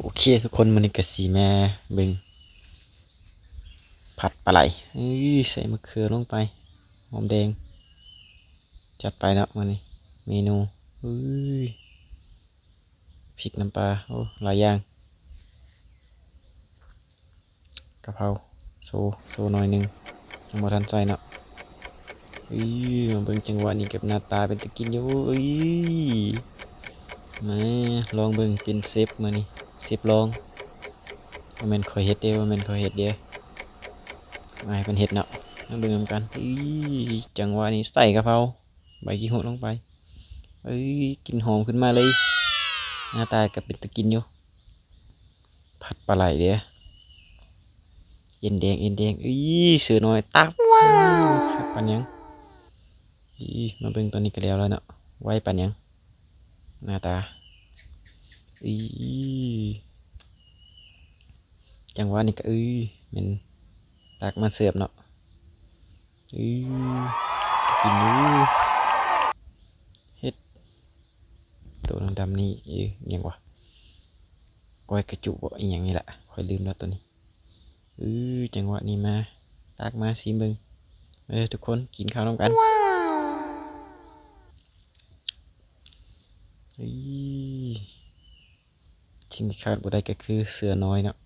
ໂອເຄທຸກຄົນ ມື້ນີ້ກະຊິມາເບິ່ງຜັດປາໄຫຼ ເອີ ໃສ່ມະເຂືອລົງໄປ ຫອມແດງ ຈັດໄປເນາະມື້ນີ້ ເມນູ ເອີ ພິກນ້ຳປາ ໂອ້ ຫຼາຍຢ່າງ ກະເພົາ ໂຊ ໂຊໜ້ອຍໜຶ່ງ ຍັງບໍ່ທັນໃສ່ເນາະ ເອີ ມາເບິ່ງຈັງຫວະນີ້ກັບໜ້າຕາເປັນຕາກິນຢູ່ ເອີ ມາລອງເບິ່ງ ເປັນເຊັບມື້ນີ້ ເຊັບລອງ ບໍ່ແມ່ນຂ້ອຍເຮັດເດ້ ບໍ່ແມ່ນຂ້ອຍເຮັດເດ້ ອ້າຍເພິ່ນເຮັດເນາະ ມາເບິ່ງນຳກັນ ເອີ ຈັງຫວະນີ້ໃສ່ກະເພົາ ໃບຂີ້ຫູລົງໄປ ເອີ ກິ່ນຫອມຂຶ້ນມາເລີຍ ໜ້າຕາກະເປັນຕາກິນຢູ່ ຜັດປາໄຫຼເດ້ ເອັນແດງ ເອັນແດງ ເອີ ເສືອນ້ອຍຕັບ ຄັກປານຫຍັງ ອີ ມາເບິ່ງຕອນນີ້ກະແລ້ວແລ້ວເນາະ ໄວປານຫຍັງ ໜ້າຕາ ອີ ຈັງຫວະນີ້ກະ ເອີ ແມ່ນຕັກມາເສີບເນາະ ເອີ ກິນຢູ່ ເຮັດ ໂຕດຳໆນີ້ ເອີ ຫຍັງວະ ກ້ອຍກະຈຸບໍ ອີ່ຫຍັງນີ້ລະ ຂ້ອຍລືມແລ້ວໂຕນີ້ ເອີ ຈັງຫວະນີ້ມາ ຕັກມາຊີມເບິ່ງ ເອີ ທຸກຄົນ ກິນເຂົ້ານຳກັນ ເອີ ສິ່ງທີ່ຂາດບໍ່ໄດ້ກະຄືເສືອນ້ອຍເນາະ